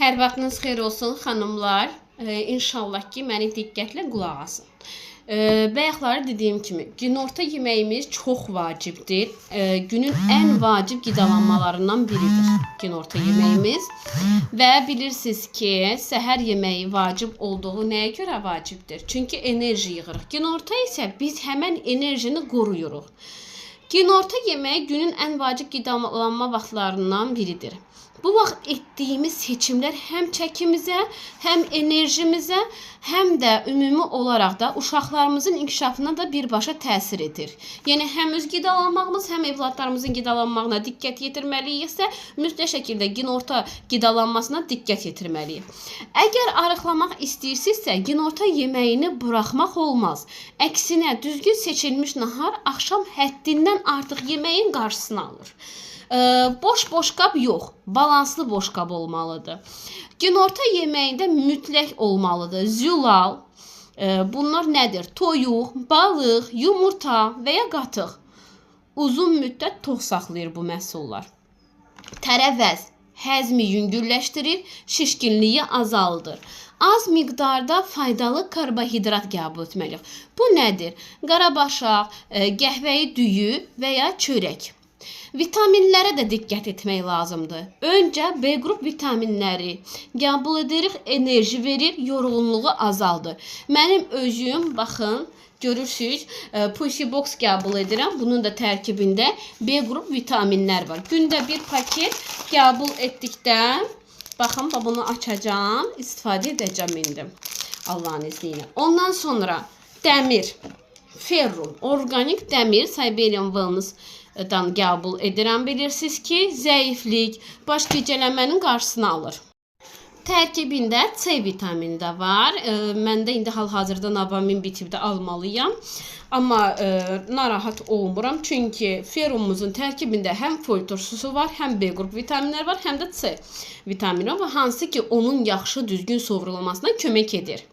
Hər vaxtınız xeyir olsun xanımlar. İnşallah ki, məni diqqətlə qulaq asın. Bayaqları dediyim kimi, günorta yeməyimiz çox vacibdir. Günün ən vacib qidalanmalarından biridir günorta yeməyimiz. Və bilirsiniz ki, səhər yeməyi vacib olduğu nəyə görə vacibdir? Çünki enerji yığırıq. Günorta isə biz həmən enerjini qoruyuruq. Günorta yeməyi günün ən vacib qidalanma vaxtlarından biridir. Bu vaxt etdiyimiz seçimlər həm çəkimizə, həm enerjimizə, həm də ümumi olaraq da uşaqlarımızın inkişafına da birbaşa təsir edir. Yəni həm öz qidalanmağımız, həm evladlarımızın qidalanmağına diqqət yetirməliyiksə, mütləq şəkildə günorta qidalanmasına diqqət yetirməliyik. Əgər arıqlamaq istəyirsinizsə, günorta yeməyini buraxmaq olmaz. Əksinə, düzgün seçilmiş nahar axşam həddindən artıq yeməyin qarşısını alır. Boş boşqab yox, balanslı boşqab olmalıdır. Günorta yeməyində mütləq olmalıdır. Zülal, bunlar nədir? Toyuq, balıq, yumurta və ya qatıq. Uzun müddət tox saxlayır bu məhsullar. Tərəvəz həzmi yüngülləşdirir, şişkinliyi azaldır. Az miqdarda faydalı karbohidrat qəbul etməliyik. Bu nədir? Qarabaşaq, qəhvəyi düyü və ya çörək. Vitaminlərə də diqqət etmək lazımdır. Öncə B qrup vitaminləri qəbul edirik, enerji verir, yorğunluğu azaldır. Mənim özüm, baxın, görürsüz, Pussy Box qəbul edirəm. Bunun da tərkibində B qrup vitaminlər var. Gündə bir paket qəbul etdikdə, baxın, bunu açacağam, istifadə edəcəm indi. Allahın izni ilə. Ondan sonra dəmir, ferrum, orqanik dəmir Siberian Wellness-dan qəbul edirəm. Bilirsiniz ki, zəiflik, baş gicələnmənin qarşısını alır. Tərkibində C vitamini də var. Məndə indi hal-hazırda Navamin bitib də almalıyam. Amma narahat olmuram, çünki ferumumuzun tərkibində həm fol turşusu var, həm B qrup vitaminləri var, həm də C vitamini var, hansı ki onun yaxşı düzgün sovrulmasına kömək edir.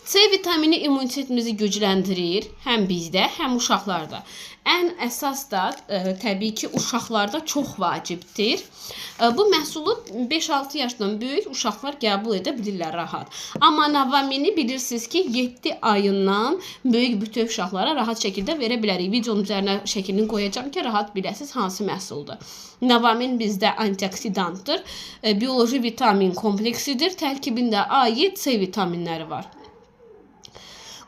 C vitamini immunitetimizi gücləndirir, həm bizdə, həm uşaqlarda. Ən əsas da təbii ki, uşaqlarda çox vacibdir. Bu məhsulu 5-6 yaşdan böyük uşaqlar qəbul edə bilirlər rahat. Amma Navamini bilirsiniz ki, 7 ayından böyük bütöv uşaqlara rahat şəkildə verə bilərik. Videonun üzərinə şəklini qoyacağam ki, rahat biləsiniz hansı məhsuldur. Navamin bizdə antioksidantdır, bioloji vitamin kompleksidir. Tərkibində A, Y, C vitaminləri var.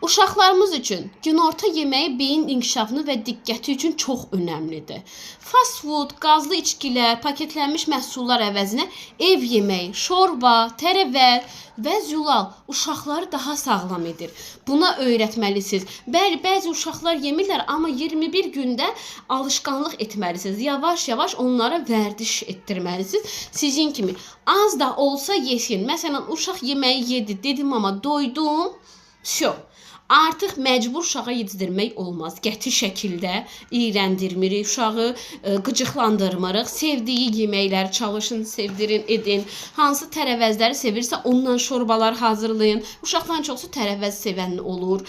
Uşaqlarımız üçün günorta yeməyi beyin inkişafını və diqqəti üçün çox önəmlidir. Fast food, qazlı içkilər, paketlənmiş məhsullar əvəzinə ev yeməyi, şorba, tərəvəz və zülal uşaqları daha sağlam edir. Buna öyrətməlisiniz. Bəli, bəzi uşaqlar yemirlər, amma 21 gündə alışqanlıq etməlisiniz. Yavaş-yavaş onlara vərdiş etdirməlisiniz. Sizin kimi az da olsa yesin. Məsələn, uşaq yeməyi yedi, dedi mama doydum. Vso. Artıq məcbur uşağa yedirmək olmaz. Qəti şəkildə iyrəndirmirik uşağı, qıcıqlandırmırıq. Sevdiyi yeməkləri çalışın, sevdirin, edin. Hansı tərəvəzləri sevirsə, ondan şorbalar hazırlayın. Uşaqların çoxu tərəvəz sevən olur.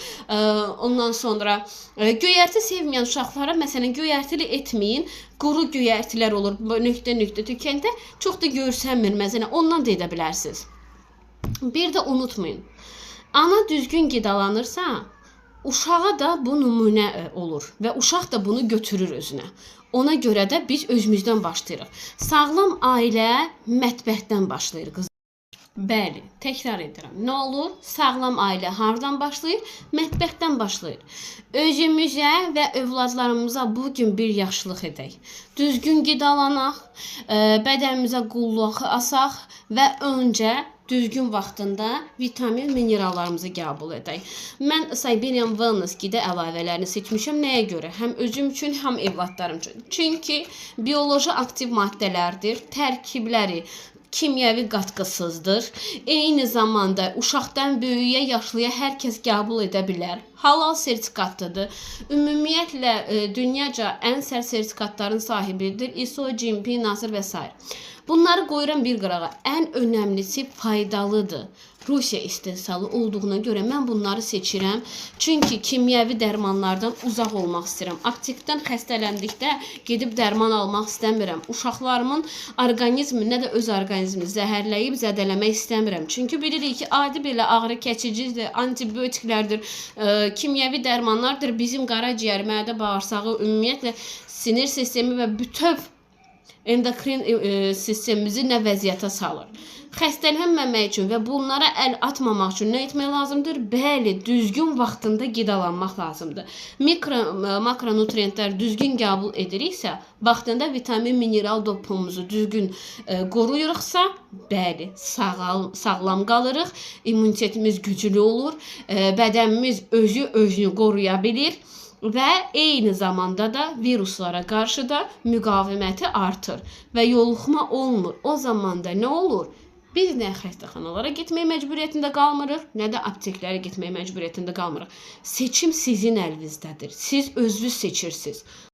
Ondan sonra göyərti sevməyən uşaqlara məsələn göyərtili etməyin. Quru göyərtilər olur, nöqtə-nöqtə tükəndə çox da görsənmir məsələn, ondan da edə bilərsiniz. Bir də unutmayın. Ana düzgün qidalanırsa, uşağa da bu nümunə olur və uşaq da bunu götürür özünə. Ona görə də biz özümüzdən başlayırıq. Sağlam ailə mətbəxdən başlayır qız. Bəli, təkrar edirəm. Nə olur? Sağlam ailə hardan başlayır? Mətbəxdən başlayır. Özümüzə və övladlarımıza bu gün bir yaxşılıq edək. Düzgün qidalanaq, bədənimizə qulluq asaq və öncə düzgün vaxtında vitamin, minerallarımızı qəbul edək. Mən Siberian Wellness qida əlavələrini seçmişəm. Nəyə görə? Həm özüm üçün, həm evladlarım üçün. Çünki bioloji aktiv maddələrdir, tərkibləri kimyəvi qatqısızdır. Eyni zamanda uşaqdan böyüyə, yaşlıya hər kəs qəbul edə bilər. Halal sertifikatlıdır. Ümumiyyətlə dünyaca ən sərt sertifikatların sahibidir. ISO, GMP, Nasır və sair. Bunları qoyuram bir qırağa. Ən önəmlisi faydalıdır. Rusiya istehsalı olduğuna görə mən bunları seçirəm. Çünki kimyəvi dərmanlardan uzaq olmaq istəyirəm. Aptekdən xəstələndikdə gedib dərman almaq istəmirəm. Uşaqlarımın orqanizmi, nə də öz orqanizmini zəhərləyib zədələmək istəmirəm. Çünki bilirik ki, adi belə ağrı kəsicidir, antibiotiklərdir, kimyəvi dərmanlardır. Bizim qaraciyər, mədə, bağırsağı, ümumiyyətlə sinir sistemi və bütöv endokrin sistemimizi nə vəziyyətə salır. Xəstələnməmək üçün və bunlara əl atmamaq üçün nə etmək lazımdır? Bəli, düzgün vaxtında qidalanmaq lazımdır. Mikro, makronutrientlər düzgün qəbul ediriksə, vaxtında vitamin, mineral dopumuzu düzgün qoruyuruqsa, bəli, sağlam qalırıq, immunitetimiz güclü olur, bədənimiz özü özünü qoruya bilir və eyni zamanda da viruslara qarşı da müqaviməti artır və yoluxma olmur. O zaman da nə olur? Biz nə xəstəxanalara getmək məcburiyyətində qalmırıq, nə də apteklərə getmək məcburiyyətində qalmırıq. Seçim sizin əlinizdədir. Siz özünüz seçirsiniz.